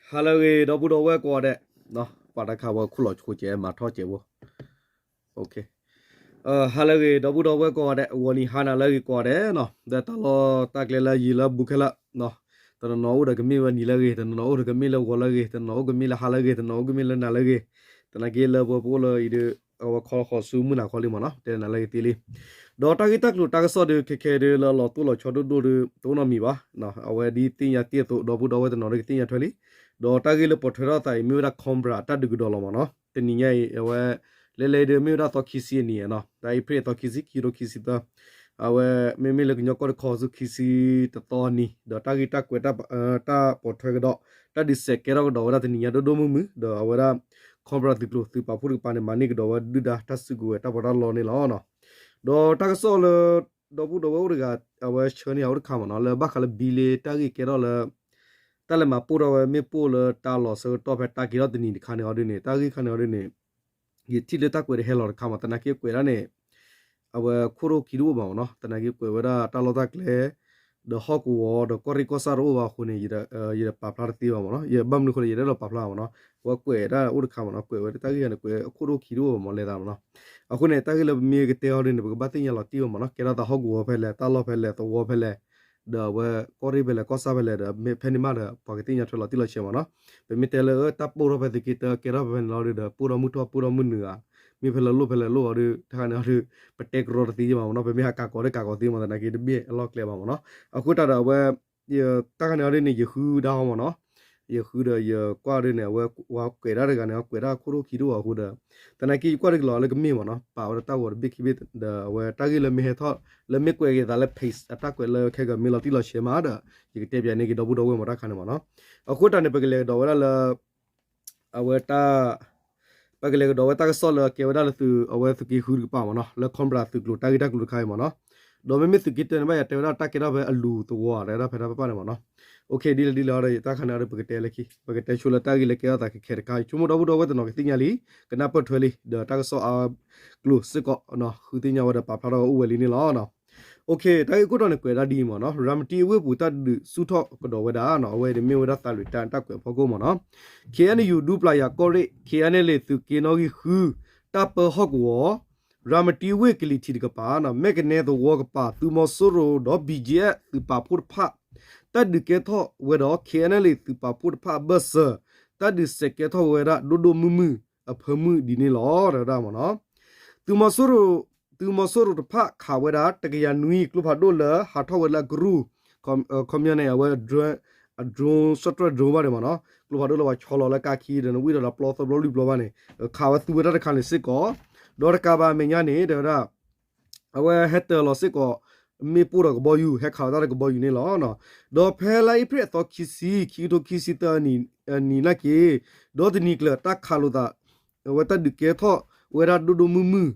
ဟါလၢအဂ့ၤ ဒီပုၢ်ဒီဝဲၢ်ကိးဂၤဒဲး, ပှၤတၢ်ခးဝဲခိၣ်လီၤဆိကဲးမၤထီၣ်ကဲးဖိ, ဟါလၢအဂ့ၤ ဒီပုၢ်ဒီဝဲၢ်ကိးဂၤဒဲး, ဂီၤနံၤဟါနၤလၢအဂ့ၤကိးဂၤဒဲးနီၤ, ဒီးတၢ်လီၢ်တၢ်ကျဲလၢယံၤလၢဘူးခဲလၢာ်, တနီၤနီၤအိၣ်ဒီးကမ့ၢ်ဝဲနံၤလၢအဂ့ၤ, တနီၤနီၤအိၣ်ဒီးကမ့ၢ်လၢဂီၤလၢအဂ့ၤ, တနီၤအိၣ်ကမ့ၢ်လၢဟါလၢအဂ့ၤ, တနီၤအိၣ်ကမ့ၢ်လၢနၤလၢအဂ့ၤ, သနာ်က့လၢပှၤပအိၣ်လၢအံၤဒီး အဝဲခီလီၤဃီၤဆူမုၢ်နၤခီလံမ့ၢ်နီၤ, တဲနၤလၢအဂ့ၤသ့လံ ဒီးတၢ်ဂ့ၢ်တၢ်ကျိၤတၢ်ကစီၣ်ဒီး ခဲခဲဒီးလၢလီၤတိၢ်လီၤဆီဒိၣ်ဒိၣ်ဒီး တအိၣ်နီတမံၤဘၣ်. အဝဲဒ်သ့ၣ်ညါတ့ၢ်အသိး ဒီပုၢ်ဒီဝဲၢ်တနီၤဒီးကသ့ၣ်ညါထွဲလံ. ဒီးတၢ်ဂ့ၢ်လၢပိာ်ထွဲထီၣ်သးအံၤ မ့ၢ်ဝဲဒၣ် Cobra အတၢ်ဒုးကဒီးလီၤမ့ၢ်နီၤ. တနံၤညါအံၤ အဝဲ လဲၤလဲၤဒီးမ့ၢ်ဝဲဒၣ်သီခံဆံအနံၤနီၤ, တၢ်အ့ဖြ့ၣ်သီခံဆံ ခံကထိခံဆံသၢ အဝဲမ့မ့ၢ်လၢကညီကီၢ်တခီဆူခံဆံတသီအနံၤ ဒီးတၢ်ဂ့ၢ်တၢ်ကွဲး တၢ်ပိာ်ထွဲကဒီး တၢ်ဒုးစဲးကဲထီၣ်ကဒီးဝဲဒၣ်တနံၤညါဒိၣ်ဒိၣ်မုၢ်မုၢ် ဒီးအဝဲဒၣ် Cobra သုးကျိၤသုးပာ်ဖှိၣ်တကပၤန့ၣ် မၤန့ၢ်ကဒီးဝဲဒုၣ်ဒါတၢ်စုကဝဲၤတၢ်ပီးတၢ်လီန့ၣ်လီၤ. ဒီးတၢ်ကစီၣ်လၢ ဒီပုၢ်ဒီဝဲၢ်အိၣ်တဂၤ အဝဲဆှၢန့ၢ်အအိၣ်တခါမ့ၢ်နီၤ, လၢဘၣ်ဃးလၢဘံလ့တၢ်ဂ့ၢ်ကဲထီၣ်လၢ တၢ်လဲၤမၤပိၢ်ထီၣ်ဝဲမ့ၣ်ပိၢ်လၢတၢ်လီၢ်ဆၢကတီၢ်ဖဲတၢ်ကဲထီၣ်တနံၤတခါန့ၣ်အီၤဒ်န့ၣ် တၢ်ဂ့ၢ်ခါန့ၣ်အီၤဒ်န့ၣ် ယထံၣ်လၢတၢ်ကွဲးတဟဲလီၤတခါမ့ၢ် သနာ်က့ကွဲးဒၣ်န့ၣ် အဝဲခိၣ်ဒိၣ်ခံဒိၣ်အိၣ်ဘၣ်မ့ၢ်နီၤ, သနာ်က့ကွဲးဝဲဒၣ်တၢ်လီၢ်တၢ်ကျဲ ဒီးဟီၣ်ကဝီၤ ဒီးကီၢ်ရ့ၣ်ကီၢ်ဆၣ်တအိၣ်ဘၣ်အဃိန့ၣ် ယတပာ်ဖျါတသ့ဘၣ်မ့ၢ်နီၤ, ယဘၣ်မနုၤအဃိလဲၣ် ယတအဲၣ်ဒိးပာ်ဖျါဘၣ်မ့ၢ်နီၤ, အဝဲကွဲးဒၣ်အိၣ်တခါမ့ၢ်နီၤ, ကွဲးဝဲတၢ်ဂ့ၢ်န့ၣ် ကွဲးခိၣ်ဒိၣ်ခံဒိၣ်မ့ၢ်လဲၤသးမ့ၢ်နီၤ. အဃိန့ၣ် တၢ်ဂ့ၢ်လၢပမ့ၢ်ကတဲအီၤဒ်န့ၣ် ပကဘၣ်သ့ၣ်ညါလီၤတံၢ်ဘၣ်မ့ၢ်နီၤ, ကဲထီၣ်သးဟီၣ်ကဝီၤဖဲလဲၣ် တၢ်လီၢ်ဖဲလဲၣ် သဝီဖဲလဲၣ် ဒီးအဝဲကီၢ်ရ့ၣ်ဖဲလဲၣ် ကီၢ်ဆၣ်ဖဲလဲၣ်ဒီး မ့ၢ်ဖဲန့ၣ်မးဒီး ပှၤကသ့ၣ်ညါထွဲလီၤတံၢ်လီၤဆဲးမ့ၢ်နီၤ. ပမ့ၢ်တဲလၢတၢ်ပိၢ်ထီၣ်ဖဲသုးက့တၢ ကဲထီၣ်ဖဲဖဲန့ၣ်လီၤဒီး ပိၢ်ထီၣ်မုၢ်ထီၣ်ပိၢ်ထီၣ်မုၢ်နုာ်ဧါ, မ့ၢ်ဖဲလဲၣ်လိၣ်ဖဲလဲၣ်လိၣ်အီၤဒီး တခါန့ၣ်အီၤဒီး ပတဲကရီတသ့ဘၣ်မ့ၢ်နီၤ, ပမ့ၢ်ဟးကးကီးဒီးကးကီးသ့မ့ၢ် သနာ်က့တဘ့ၣ်အလီၢ်ကျဲဘၣ်မ့ၢ်နီၤ. အဃိတၢ်ဒီးအဝဲ တၢ်ခါန့ၣ်အီၤဒ်န့ၣ် ယဃုဒၣ်ဟီမ့ၢ်နီၤ, ယဃုဒီးယကွၢ်ဒ်န့ၣ် အဝဲကွဲးဒၣ်တဂၤန့ၣ် ကွဲးဒၣ်ခိၣ်ဒိၣ်ခံဒိၣ်အဃိဒီး သနာ်က့ယကွၢ်တကလီၤလၢကမ့ၢ်မ့ၢ်နီၤ, ပာ်ဝဲဒၣ်တၢ်ဂီၤတဘ့ၣ်ခံဘ့ၣ်ဒီး အဝဲတၢ်ဂ့ၢ်လၢမ့ၢ်ဟဲထီၣ် လၢမ့ၢ်ကွဲးက့ၤသးလၢ page အတၢ်ကွဲးလၢခဲကမ့ၢ်လီၤတံၢ်လီၤဆဲးမးဒီး ယကတဲပၠးန့ၢ်က့ၤဒီပုၢ်ဒီဝဲၢ်မ့ၢ်တၢ်ခါန့ၣ်မ့ၢ်နီၤ. အဃိတၢ်န့ၣ် ပကလဲၤကဒီးဝဲဒၣ်လၢ အဝဲတၢ် ပကလဲၤကဒီးဝဲတၢ်ကစီၣ်လၢကဲဝဲဒၣ်လၢသုး အဝဲသုးက့ဃုတကပၤမ့ၢ်နီၤ, လၢ Cobra သုးကျိၤတၢ်ဂ့ၢ်တၢ်ကျိၤတခါအံၤမ့ၢ်နီၤ. ဒီးမ့မ့ၢ်သုးက့တၢန့ၣ်ဘၣ်ယၤတဲဝဲဒၣ်တၢ်ကဲထီၣ်ဖဲအလူၤသဝီ တဲဝဲဒၣ်ဖဲတၢ်ပပၢ်န့ၣ်မ့ၢ်နီၤ. ဒ်လဲၣ်ဒ်လဲၣ်ဒီး တၢ်ခါန့ၣ်ဒီး ပကတဲလၢခံ ပကတဲဆိလၢတၢ်ဂ့ၢ်လၢကဲထီၣ်သးခဲခဲတခါ ဆိကမိၣ်ဒီပုၢ်ဒီဝဲၢ်တနီၤကသ့ၣ်ညါလံ ကနၢ်ပၢၢ်ထွဲလံ ဒီးတၢ်ကစီၣ်အါကျိၤစ့ၢ်ကီး ဃုသ့ၣ်ညါဝဲဒီးပာ်ဖျါထီၣ်ဝဲအိၣ်ဝဲလံန့ၣ်လီၤ. တၢ်ဂ့ၢ်ခိၣ်တီန့ၣ် ကွဲးဒၣ်ဒ်အံၤမ့ၢ်နီၤ, ရၤမတံအဝ့ၢ်ပူၤတၢ်ဒုးဆူၣ်ထီၣ်ကဒီးဝဲဒၣ်နီၤ, အဝဲန့ၣ်မ့ၢ်ဝဲဒၣ်သးလွံၢ်တၢ်တၢ်ကွဲးဖီခိၣ်မ့ၢ်နီၤ. ခ့ၣ်အဲၣ်ယူၣ် ဒူပျၢ်ယၤကီၢ်ရ့ၣ်, ခ့ၣ်အဲၣ်လ့ၣ် သုးက့နီၣ်ဂံၢ်ဃု, တၢ်ပၢဟီၣ်ကဝီၤ, ရၤမတံဝ့ၢ်ကလံၤထံးတကပၤ, မဲၢ်ကနဲသဝီကပၤ သုးမီၤစိရိၤဒီး ဘံၣ်ကၠံအ့ၣ် သုးပာ်ဖှိၣ်တဖၣ် တၢ်ဒုးကဲထီၣ်ဝဲဒီး ခ့ၣ်အဲၣ်လ့ၣ် သုးပာ်ဖှိၣ်တဖၣ်အဘၢၣ်စၢၤ တၢ်ဒုးစဲးကဲထီၣ်ဝဲဒၣ်ဒိၣ်ဒိၣ်မုၢ်မုၢ်အဖၢမုၢ်ဒ်န့ၣ်လီၤ တဲဝဲဒၣ်မ့ၢ်နီၤ. သုးမီၤစိရိၤ သုးမီၤစိရိၤတဖၣ်ခးဝဲဒၣ် တကယၤနွံ ကျိဖးဒိၣ်လၢဟးထီၣ်ဝဲလၢအကရူၢ် ခီပညီန့ၣ် အဝဲ အ drone စဲးတြဲၣ် drone ဘၣ်န့ၣ်မ့ၢ်နီၤ, ကျိဖးဒိၣ်လၢပှၤဆီလီၤလၢကါခံဒီး နဝံၣ်ဒီးပျီသၢပျီလွံၢ်ပျီဘၣ်န့ၣ် ခးဝဲသူဝဲဒၣ်တခါန့ၣ်စ့ၢ်ကီး, ဒီးတကးဘၣ်အမဲာ်ညါန့ၣ် တဲဝဲဒၣ် အဝဲဟဲတၢၤလီၤစ့ၢ်ကီး မ့ၣ်ပိၢ်ဒီးကဘီယူၤ ဟဲခးလီၤတၢ်ဒီးကဘီယူၤန့ၣ်လီၤ. ဒီးဖဲလါအ့ဖြ့ၣ်အသီခံဆံ ခံကထိခံဆံသၢနံၣ် အနံၤနာ်က့ ဒီတနံၤကျၢၤ တၢ်ခးလိာ်သး အဝဲတၢ်ဒုးကဲထီၣ်ဝဲဒၣ်ဒိၣ်ဒိၣ်မုၢ်မုၢ်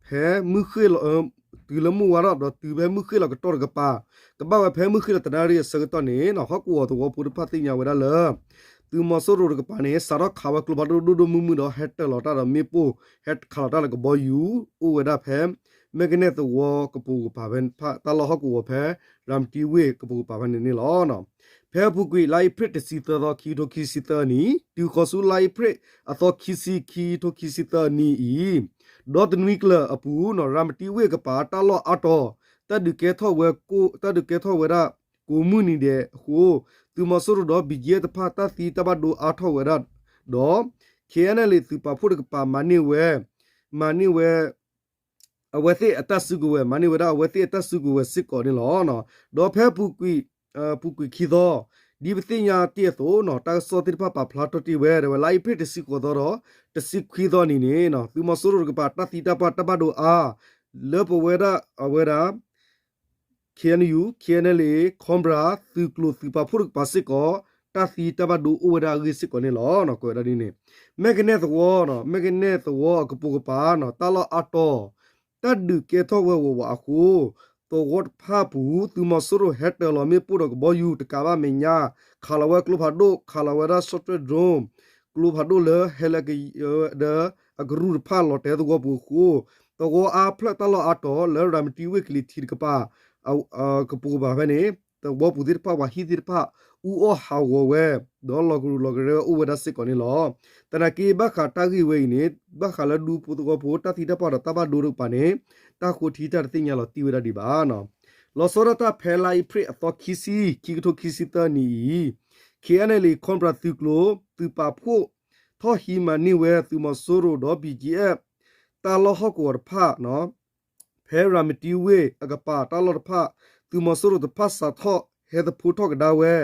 ဖဲမုၢ်ဃ့ၢ်လီၤ တုၤလၢမုၢ်ဝါထီၣ် ဒီးတုၤဖဲမုၢ်ဃ့ၢ်လီၤကတီၢ်တကပၤ ကဘၣ်ဝဲဖဲမုၢ်ဃ့ၢ်လီၤတနၣ်ရံၣ်အဆၢကတီၢ်န့ၣ် ဟီၣ်ကဝီၤသဝီဖိတဖၣ်သ့ၣ်ညါဝဲဒၣ်လၢ သုးမီၤစိရိၤတကပၤန့ၣ် စးထီၣ်ခးဝဲကျိဖးဒိၣ်ဒိၣ်ဒိၣ်မုၢ်မုၢ်ဒီး ဟဲတၢၤလီၤတၢ်ဒီးမ့ၣ်ပိၢ် ဟဲခးလီၤတၢ်ဒီးကဘီယူၤ အိၣ်ဝဲဒၣ်ဖဲ မဲၢ်ကနဲၣ်သဝီကပိာ်ကပၤဖဲ တၢ်လီၢ်ဟီၣ်ကဝီၤဖဲ ရၤမတံဝ့ၢ်ကပိာ်ကပၤဖဲန့ၣ်န့ၣ်လီၤ. ဖဲအပူၤကွံာ် လါအ့ဖြ့ၣ်တဆံသၢသီ ခံကထိခံဆံသၢနံၣ် တုၤဃီၤဆူလါအ့ဖြ့ၣ်အသီခံဆံ ခံကထိခံဆံသၢနံၣ်အံၤ ဒီတနွံကျၢၤအပူၤ ရၤမတံဝ့ၢ်ကပၤ တၢ်လီၢ်အါတီၤ တၢ်ဒုးကဲထီၣ်ဝဲ တၢ်ဒုးကဲထီၣ်ဝဲဒၣ် ကိးမုၢ်နံၤဒဲးအဃိ သုးမီၤစိရိၤဒီး ဘံၣ်ကၠံအ့ၣ် တဖၣ် တၢ်သံတၢ်ဘၣ်ဒိအါထီၣ်ဝဲဒၣ်ဒီး ခ့ၣ်အဲၣ်လ့ၣ် သုးပာ်ဖှိၣ်တကပၤ မၤန့ၢ်ဝဲ မၤန့ၢ်ဝဲ အဝဲသ့ၣ်အတၢ်စုကဝဲၤ မၤန့ၢ်ဝဲဒၣ်အဝဲသ့ၣ်အတၢ်စုကဝဲၤစ့ၢ်ကီးန့ၣ်လီၤ. ဒီးဖဲအပူၤကွံာ် အပူၤကွံာ်ခံသီ ဒ်ပသ့ၣ်ညါတ့ၢ်အသိး တၢ်ကစီၣ်သ့ၣ်တဖၣ်ပာ်ဖျါထီၣ်တ့ၢ်ဝဲ တဲဝဲ လါအ့ဖြ့ၣ်တဆံဃိးသီဒီး တဆံခွံသီနံၤန့ၣ် သုးမီၤစိရိၤတကပၤ တၢ်သံတၢ်ပှၢ်တၢ်ဘၣ်ဒိအါ လၢပဝဲဒၣ်အဝဲဒၣ် ခ့ၣ်အဲၣ်ယူၣ် ခ့ၣ်အဲၣ်လ့ၣ် Cobra သုးကျိၤသုးပာ်ဖှိၣ်တကပၤစ့ၢ်ကီး တၢ်သံတၢ်ဘၣ်ဒိအိၣ်ဝဲဒၣ်အဂ့ၢ်စ့ၢ်ကီးန့ၣ်လီၤ. ကွဲးဝဲဒၣ်ဒ်န့ၣ် မဲၢ်ကနဲၣ်သဝီ မဲၢ်ကနဲၣ်သဝီအကပိာ်ကပၤ တၢ်လီၢ်အါတီၤ တၢ်ဒုးကဲထီၣ်ဝဲဝးဝးအဃိ သဝီတဖၣ်အပူၤ သုးမီၤစိရိၤဟဲတၢၤလီၤမ့ၣ်ပိၢ်ဒီးကဘီယူၤတကးဘၣ်အမဲာ်ညါ ခးလီၤဝဲကျိဖးဒိၣ် ခးလီၤဝဲဒၣ် စဲးတြဲၣ် drone ကျိဖးဒိၣ်လၢဟဲလၢက ဒီးအကရူၢ်တဖၣ်လီၤတဲာ်သဝီပူၤအဃိ သဝီအါဖျၢၣ်တၢ်လီၢ်အါတီၤလၢရၤမတံဝ့ၢ်ကလံၤထံးတကပၤ ကပိာ်ကပၤဖဲန့ၣ် သဝီပူၤသ့ၣ်တဖၣ် ပှၤဟံၣ်သ့ၣ်တဖၣ် အူအီၣ်ဟးဂီၤဝဲ ဒီးလီၤကရူၢ်လီၤကရၢဝဲအိၣ်ဝဲဒၣ်စ့ၢ်ကီးန့ၣ်လီၤ. သနာ်က့ဘၣ်ဃးတၢ်ဂ့ၢ်ဝဲအံၤန့ၣ် ဘၣ်ဃးလၢဒူဖိသဝီဖိ တၢ်သံတၢ်ပှၢ်ဒီးတၢ်ဘၣ်ဒိတကပၤန့ၣ် တၢ်ဃိထံတၢ်တသ့ၣ်ညါလီၤတံၢ်ဝဲဒၣ်ဒံးဘၣ်. လီၤဆီဒၣ်တၢ်ဖဲလါအ့ဖြ့ၣ်အသီခံဆံ ခံကထိခံဆံသၢနံၣ်အံၤ KNLA Cobra သုးကျိၤ သုးပာ်ဖှိၣ် ထီၣ်ဟံးမၤန့ၢ်ဝဲသုးမီၤစိရိၤဒီး ဘီကၠံအ့ၣ် တၢ်လီၢ်ဟီၣ်ကဝီၤတဖၣ် ဖဲရၤမတံဝ့ၢ်အကပၤတၢ်လီၢ်တဖၣ် သုးမီၤစိရိၤတဖၣ်စးထီၣ်ဟဲသဖှိထီၣ်ကဒါဝဲ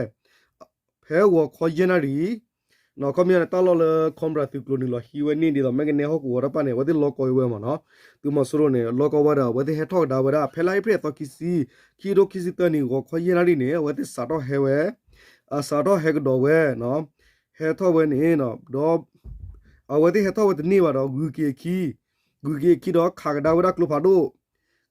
ဖဲဂီၤခီယဲၢ်နၣ်ရံၣ် ခီပညီန့ၣ် တၢ်လီၢ်လၢ Cobra သုးကျိၤနုာ်လီၤဟံးဝဲန့ၣ် ဒ်သိးမဲကနဲဟီၣ်ကဝီၤတဖၣ်န့ၣ် အဝဲသ့ၣ်လီၤကီဝဲမ့ၢ်နီၤ, သုးမီၤစိရိၤန့ၣ် လီၤကီဝဲဒီး အဝဲသ့ၣ်ဟဲထီၣ်ကဒါဝဲဒၣ် ဖဲလါအ့ဖြ့ၣ်အသီခံဆံ ခံကထိခံဆံသၢနံၣ် ဂီၤခီယဲၢ်နၣ်ရံၣ်န့ၣ် အဝဲသ့ၣ်စးထီၣ်ဟဲဝဲ အစးထီၣ်ဟဲကဒီးဝဲ ဟဲထီၣ်ဝဲန့ၣ် ဒီး အဝဲသ့ၣ်ဟဲထီၣ်ဝဲတန့ၢ်ဘၣ်ဒီး ဂုၤက့ၤအခံ ဂုၤက့ၤအခံဒီးခးကဒါဝဲဒၣ်ကျိဖးဒိၣ်,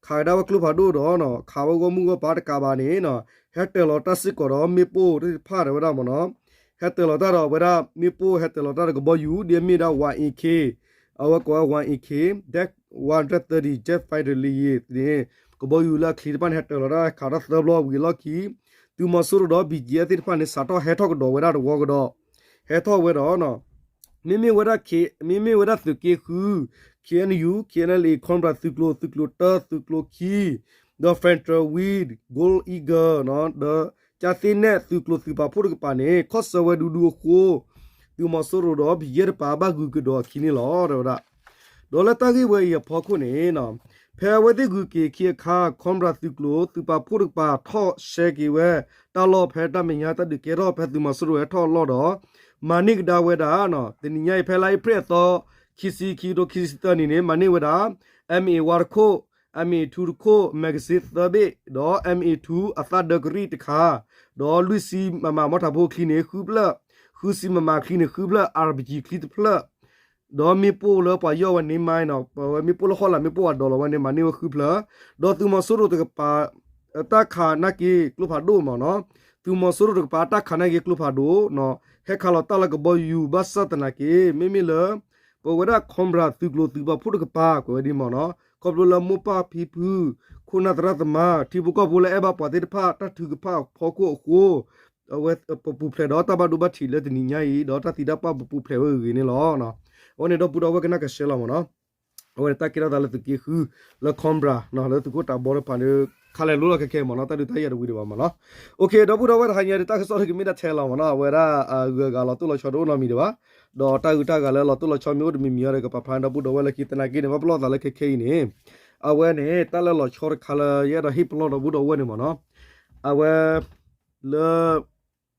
ခးကဒါဝဲကျိဖးဒိၣ်ဒီး ခးဝဲဂီၢ်မုၢ်ဂီၢ်ပၤတကးဘၣ်န့ၣ် ဟဲတၢၤလီၤတၢ်စ့ၢ်ကီးဒီးမ့ၣ်ပိၢ်သ့ၣ်တဖၣ်ဒီးဝဲဒၣ်မ့ၢ်နီၤ, ဟဲတၢၤလီၤတၢ်ဒီးဝဲဒၣ်မ့ၣ်ပိၢ် ဟဲတၢၤလီၤတၢ်ဒီးကဘီယူၤ ဒ်အမ့ၢ်ဒၣ် one AK, အဝဲကိးဝဲ one AK, dash one hundred thirty jet fighter လံယ့န့ၣ် ကဘီယူၤလၢအချံတဖၣ်န့ၣ် ဟဲတၢၤလီၤတၢ်ခးထီၣ်သၢဘျီဝံၤအလီၢ်ခံ သုးမီၤစိရိၤဒီး ဘီကၠံအ့ၣ်သ့ၣ်တဖၣ်န့ၣ် စးထီၣ်ဟဲထီၣ်ကဒီးဝဲဒၣ်တဝီကဒီး, ဟဲထီၣ်ဝဲဒီး မ့မ့ၢ်ဝဲဒၣ် မ့မ့ၢ်ဝဲဒၣ်သုးက့ဃု KNU, KNLA Cobra သုးကျိၤ, သုးကျိၤတၢ, သုးကျိၤခံ, ဒီး Federal Wing, Gold Eagle ဒီး ကၠၢ်သ့နဲၣ်သုးကျိၤသုးပာ်ဖှိၣ်တကပၤန့ၣ် ခီၣ်ဆၢဝဲဒူဒူအဃိ သုးမီၤစိရိၤဒီး ဘီကၠံအ့ၣ်တပၤဘၣ်ဂုၤကဒီးအခံန့ၣ်လီၤ တဲဝဲဒၣ်. ဒီးလၢတၢ်ဂ့ၢ်ဝဲအံၤအဖီခိၣ်န့ၣ် ဖဲအဝဲသ့ၣ်ဂုၤက့ၤခံအခါ Cobra သုးကျိၤသုးပာ်ဖှိၣ်တကပၤထီၣ်ရှဲက့ၤဝဲ တၢ်လီၢ်ဖဲတၢ်မဲာ်ညါတၢ်ဒုးကဲထီၣ်ဖဲသုးမီၤစိရိၤဟဲထီၣ်အလီၢ်ဒီး မၤန့ၢ်ကဒါဝဲဒၣ် တနံၤညါအံၤဖဲလါအ့ဖြ့ၣ်အသီ ခံဆံ ခံကထိခံဆံသၢနံၣ်န့ၣ် မၤန့ၢ်ဝဲဒၣ် MA one တခိၣ်, MA two တခိၣ်, magazine သၢဘ့ၣ် ဒီး MA two အသၣ်ဒၢကရံၣ်တခါ, ဒီးလွံၢ်ဆံMMမီထးဖိချံန့ၣ် ဃုဖျၢၣ်, ဃုဆံMMချံန့ၣ် ဃုဖျၢၣ်, RPG ချံတဖျၢၣ် ဒီးမ့ၣ်ပိၢ်လၢပှၤယီၢ်ဝဲန့ၣ်မးနီၤ, ပဝဲမ့ၣ်ပိၢ်လၢဃီလာ်မ့ၣ်ပိၢ်အဒိးလီၤဝဲန့ၣ် မၤန့ၢ်ဝဲဃုဖျၢၣ်, ဒီးသုးမီၤစိရိၤတကပၤ တၢ်ခးနာ်က့ကျိဖးဒိၣ်မ့ၢ်နီၤ, သုးမီၤစိရိၤတကပၤတၢ်ခးနာ်က့ကျိဖးဒိၣ်, ဟဲခးလီၤတၢ်လၢကဘီယူၤဘၣ်ဆၣ်သနာ်က့ မ့မ့ၢ်လၢ ပဝဲဒၣ် Cobra သုးကျိၤသုးပာ်ဖှိၣ်တကပၤ ကွဲးဝဲဒ်မ့ၢ်နီၤ, ခီဖျိလၢမိၢ်ပၢ်ဖံဖု ခိၣ်နၢ်သရၣ်သမါ ထံဖိကီၢ်ဖိလၢအဲၣ်ဘၣ်ပှၤသ့ၣ်တဖၣ် တၢ်ထုကဖၣ်အဖီခိၣ်အဃိ အဝဲပပူၤဖျဲးဒီးတၢ်ဘၣ်ဒိဘၣ်ထံးလၢတနံၤညါအံၤ ဒီးတၢ်သံတၢ်ပှၢ်ပပူၤဖျဲးဝဲအဂ့ၢ်န့ၣ်လီၤ. အဝဲန့ၣ်ဒီပုၢ်ဒီဝဲၢ်ကနၣ်ကဆှဲလီၤမ့ၢ်နီၤ, အဝဲန့ၣ်တၢ်ကဲထီၣ်သးလၢသုးက့ဃု လၢ Cobra လၢသုးခိၣ်တးဘီတဖၣ်န့ၣ် ခါလဲၤလိလီၤခဲခဲမ့ၢ်နီၤ, တၢ်ဒုးတၢ်ယၤတဝံၤဒံးဘၣ်မ့ၢ်နီၤ. ဒီပုၢ်ဒီဝဲၢ်တဟါညါဒီးတၢ်ကစီၣ်တကမ့ၢ်ဒၣ်ထဲလီၤမ့ၢ်နီၤ, အဝဲဒၣ်အဂုၤအဂၤလီၤတိၢ်လီၤဆီတအိၣ်နီတမံၤဒံးဘၣ်, ဒီးတၢ်ဂုၤတၢ်ဂၤလၢလီၤတိၢ်လီၤဆီမ့ၢ်အိၣ်တမံၤမံၤအံၤဒီး ကပာ်ဖျါဒီပုၢ်ဒီဝဲၢ်လၢခံသနာ်က့န့ၣ် ဘၣ်ပလီၢ်သးလၢခဲခဲအံၤန့ၣ် အဝဲန့ၣ် တၢ်လၢလီၤဆီတခါလၢယအဲၣ်ဒိးဟ့ၣ်ပလီၢ်ဒီပုၢ်ဒီဝဲၢ်န့ၣ်မ့ၢ်နီၤ, အဝဲ လၢ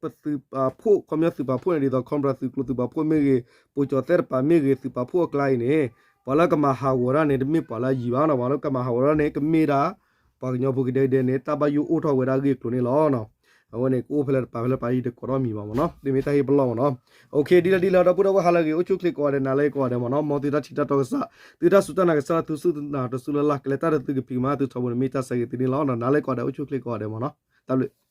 ပသုးပာ်ဖှိၣ် ခီပညီသုးပာ်ဖှိၣ်န့ၣ် ဒ်သိး Cobra သုးကျိၤသုးပာ်ဖှိၣ်မ့ၢ်ဂ့ၤ, ပိာ်ကၠီၤသဲတပၤမ့ၢ်ဂ့ၤ, သုးပာ်ဖှိၣ်အကျါအံၤန့ၣ် ပှၤလၢကမၤဟးဂီၤတၢ်န့ၣ် တမ့ၢ်ပှၤလၢအယံၤဘၣ်နီၤ, ပှၤလၢကမၤဟးဂီၤတၢ်န့ၣ် ကမ့ၢ်ဒၣ် ပှၤကညီဖိကဒဲကဒဲန့ၣ် တၢ်ဘၣ်ယိၣ်အိၣ်ထီၣ်ဝဲဒၣ်အဂ့ၢ်အကျိၤန့ၣ်လီၤ. အဝဲန့ၣ် ကအိၣ်ဖဲလဲၣ်တပၤဖဲလဲၣ်တပၤ ယတကိးထီၣ်မံၤဘၣ်မ့ၢ်နီၤ, တမ့ၢ်တၢ်ဟ့ၣ်ပလီၢ်မ့ၢ်နီၤ. ဒ်လဲၣ်ဒ်လဲၣ်ဒီပုၢ်ဒီဝဲၢ်ဟါလၢအဂ့ၤ အိၣ်ဆူၣ်ချ့ကိးဂၤဒဲး နၤလၢကိးဂၤဒဲးမ့ၢ်နီၤ, မ်သုတၢ်ထံၣ်တၢ်တီကစၢ်, သုတၢ်စူၢ်တၢ်နာ်ကစၢ်လၢသုစူၢ်တၢ်နာ်တစူၢ်လၢ်လၢ် ကလဲၤတၢ်ဒီးသုကဖံးကမၤသုထီဘိန့ၣ် မ့ၢ်တၢ်ဆၢဂ့ၤသုန့ၣ်လီၤ. နၤလၢကိးဂၤဒဲး အိၣ်ဆူၣ်ချ့ကိးဂၤဒဲးမ့ၢ်နီၤ, တၢ်ဘျုး